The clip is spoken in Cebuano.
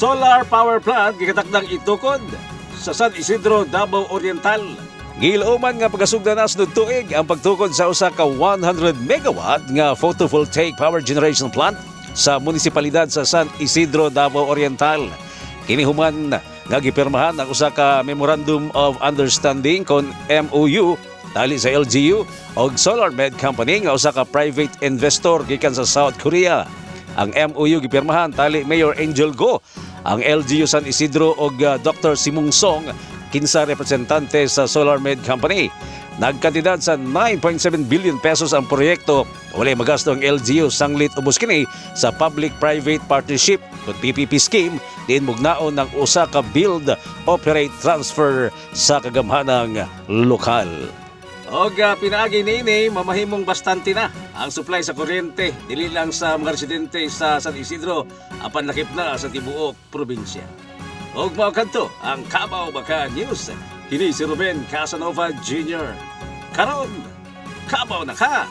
Solar power plant gikatakdang itukod sa San Isidro, Davao Oriental. Gihiluman nga pagasugdan na sunod tuig ang pagtukod sa usa ka 100 megawatt nga photovoltaic power generation plant sa munisipalidad sa San Isidro, Davao Oriental. Kini human nga gipirmahan ang usa ka Memorandum of Understanding kon MOU tali sa LGU og SolarMed Company nga usa ka private investor gikan sa South Korea. Ang MOU gipirmahan tali Mayor Angel Go, ang LGU San Isidro og Dr. Simong Song kinsa representante sa SolarMed Company. Nagkantidad sa 9.7 billion pesos ang proyekto. Walay magasto ang LGU sanglit ubos kini sa Public-Private Partnership o PPP scheme diin mugnaon ng usa ka build, operate, transfer sa kagamhanang lokal. Og pinaagi niini, mamahimong bastante na ang supply sa kuryente dili lang sa mga residente sa San Isidro apan lakip na sa tibuok probinsya. Og mao kadto ang Kabaw Ba Ka News. Kini si Ruben Casanova Jr. Karon, kabaw na ka.